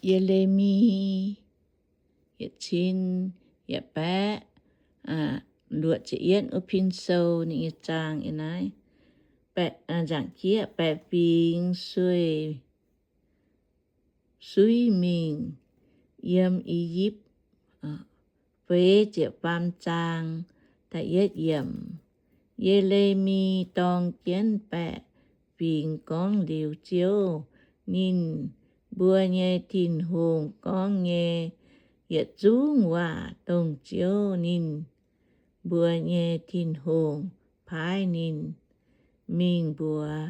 Ye^le^mi yietc cin yietc baeqv luoqc ziepc yietv wuov pin sou ninh nyei zaang yiem naaiv. Nzaangc jieqv: Baeqc fingx sueih suiv mingh yiem I^yipv. Feix ziepc faam zaang. Da'yietv yiemc. Ye^le^mi dorng jienv baeqc fingx gorngv liuz Ziouv, ninh mbuo nyei Tin-Hungh, gorngv nyei yietc zungv waac, dongh Ziouv, ninh mbuo nyei Tin-Hungh, paaiv ninh mingh mbuox,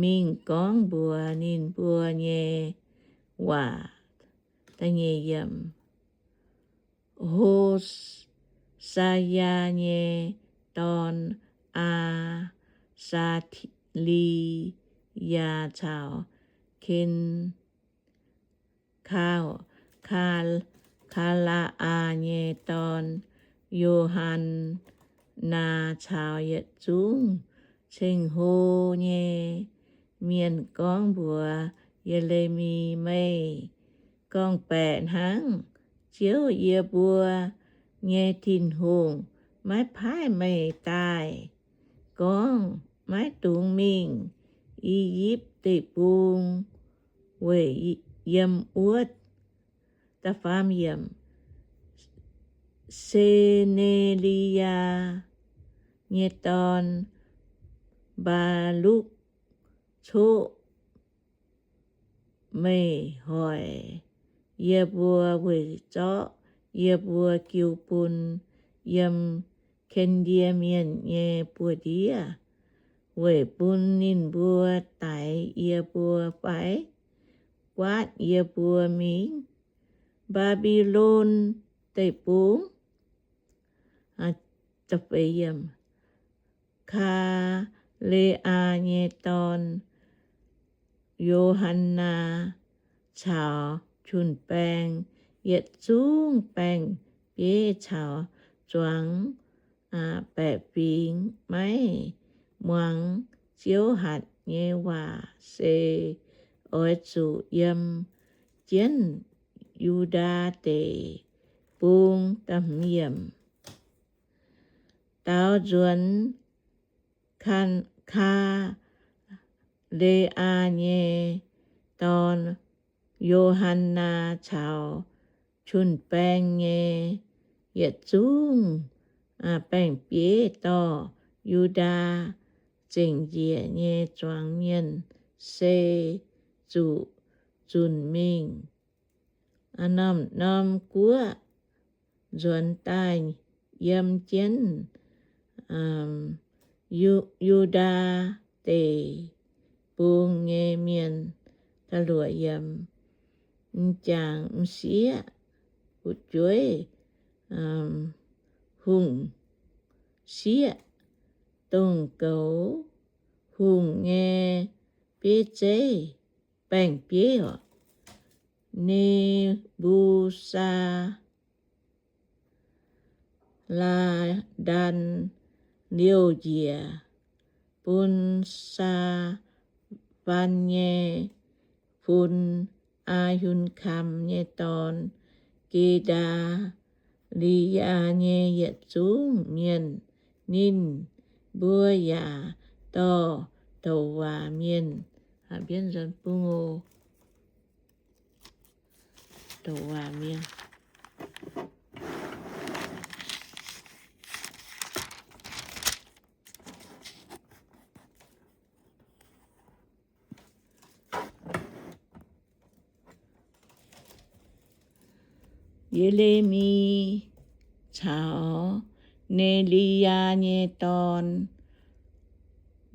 mingh gorngv mbuox ninh mbuo nyei waac. Ho^saa^yaa nyei dorn, Aa^saa^li^yaa, caux Ken, Kaa, Kaa, Kaa^laa^aa nyei dorn, Yo^han^naa, caux yietc zungv ceng-hlo nyei mienh gorngv mbuox Ye^le^mi, Meih gorngv-baeqc hnangv. Ziouv, yie mbuo nyei Tin-Hungh, maiv paaiv meih daaih gorngv, Maiv dungx mingh I^yipv Deic-Bung weic yiem wuov. Da'faam yiemc. Se^ne^li^yaa nyei dorn, Mbaa^lukv, coqv meih hoic yie mbuo weic zorqv yie mbuo jiu bun yiem Ken^ndie Mienh nyei buoz-ndiev, weic bun ninh mbuo daix yie mbuo fai guaatv yie mbuo mingh Mbaa^mbi^lon Deic-Bung. Kaa^le^aa nyei dorn, Yo^han^naa, caux jun-baeng yietc zungv baeng-bieiv caux zuangx baeqc fingx maiv muangx Ziouv hatc nyei waac, se oix zuqc yiem jienv Yu^ndaa Deic-Bung. Da'hmz yiemc. Daaux nzuonx Kaa, Kaa^le^aa nyei dorn, Yo^han^naa, caux jun-baeng nyei yietc zungv baeng-bieiv dorh Yu^ndaa Zengc Njiec nyei zuangx mienh se zuqc zunc mingh norm-norm guoqv nzuonx daaih yiem jienv Yu, Yu^ndaa Deic-Bung nyei mienh. M'jangc m'sieqv, fu'jueiv, hungh sieqv, dongh goux hungh nyei bieiv zeiv, baeng-bieiv oc. Ne^mbu^saa^laa^ndan liouh njiec bun Saa^faan nyei fun, Aa^yun^kam nyei dorn, Ge^daa^li^yaa nyei yietc zungv mienh. Ninh mbuo yaac dorh douc waac mienh, douc waac mienh Ye^le^mi caux Ne^li^yaa nyei dorn,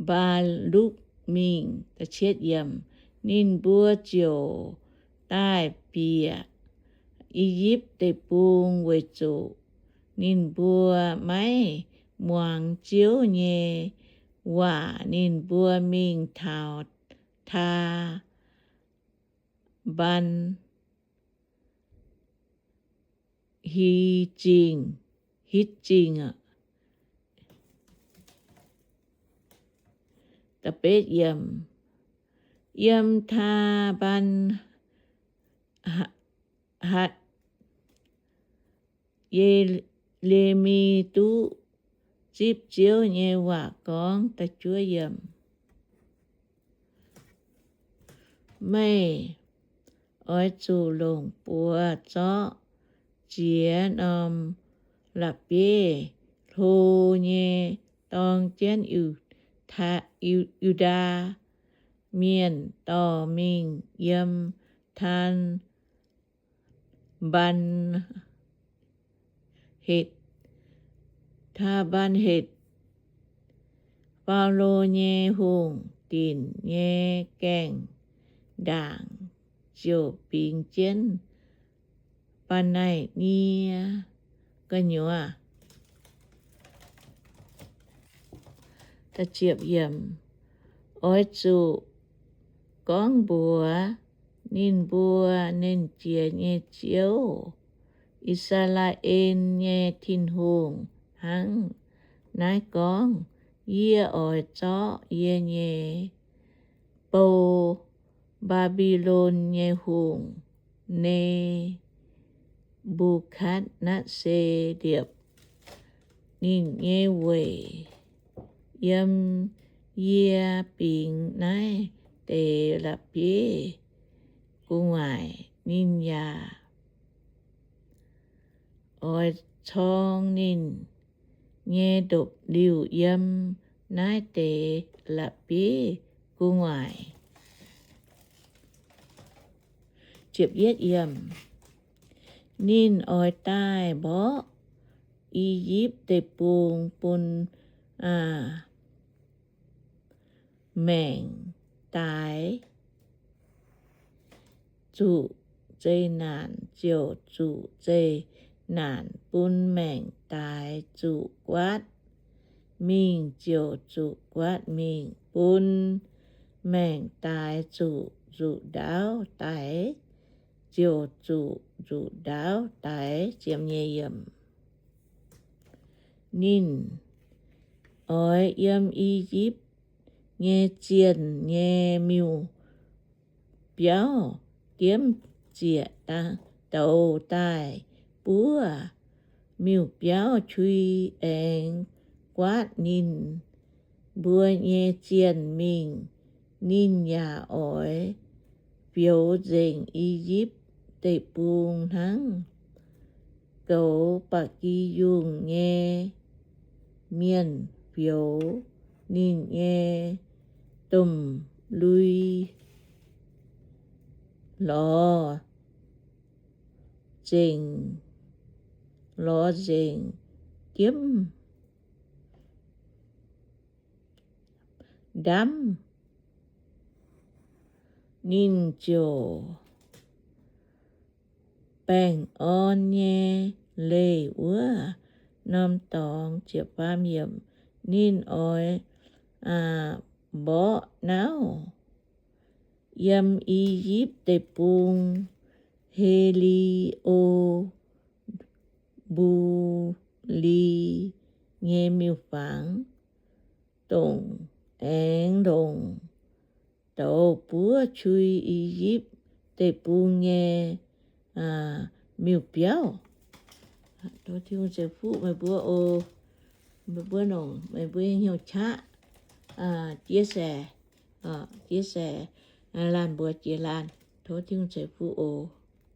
Mbaa^lukc, mingh. Ninh mbuo ziouc daaih bieqc I^yipv Deic-Bung weic zuqc ninh mbuo maiv muangx Ziouv nyei waac. Ninh mbuo mingh taux Taa^mbaan Hitv Zingh, Hitv Zingh. Yiem Taa^mbaan^hatc, Ye^le^mi duqv zipv Ziouv nyei waac gorngv. Meih oix zuqc longc buoz zorqv ziex norm la'bieiv-hlo nyei dorng jienv Yu^ndaa Mienh dorh mingh yiem Taa^mbaan Taa^mbaan^hetc, Faalo nyei hungh dinc nyei gaengh ndaangc ziouc bingx jienv ba'naic nie gu'nyuoz. Oix zuqc gorngv mbuox ninh mbuo, Nernh Jiex nyei Ziouv, I^saa^laa^en nyei Tin-Hungh, hnangv naaiv gorngv, Yie oix zorqv yie nyei bou, Mbaa^mbi^lon nyei hungh, Ne^mbu^katv^netv^saa, liepc ninh nyei weic yiem yie bingx naaiv deix la'bieiv gu'nguaaic. Ninh yaac oix corng ninh nyei ndopv-liuh yiem naaiv deix la'bieiv gu'nguaaic. Ninh oix daaih mborqv I^yipv Deic-Bung bun maengc daaix zuqc zeqc naanc, ziouc zuqc zeqc naanc, bun maengc daaix zuqc guaatv mingh, ziouc zuqc guaatv mingh, bun maengc daaix zuqc nzuqc ndaauv daic, ziouc zuqc nzuqc ndaauv daic. Ninh oix yiem I^yipv nyei zienh nyei miuc-biauv giemv zieqc douz daaih buov miuc-biauv qui, aengx guaatv ninh mbuo nyei zienh mingh. Ninh yaac oix fioux nzengc I^yipv Deic-Bung hnangv goux ba'gi yungh nyei mienh fioux ninh nyei domh lui lorz nzengc, lorz nzengc jienv ndamv. Ninh ziouc baengh orn nyei leih wuov norm dorngx. Ninh oix mborqv nauv yiem I^yipv Deic-Bung, He^li^o^mbu^li nyei miuc-fangx, dongh aengx longc douz buov qui I^yipv Deic-Bung nyei miuc-biauv. Tov Tin-Hungh ceix fuqv meih mbuo oc. Meih mbuo longc meih mbuo nyei hnyouv qaqv, chia sẻ, chia sẻ, laanh mbuox jiex laanh. Tov Tin-Hungh ceix fuqv oc.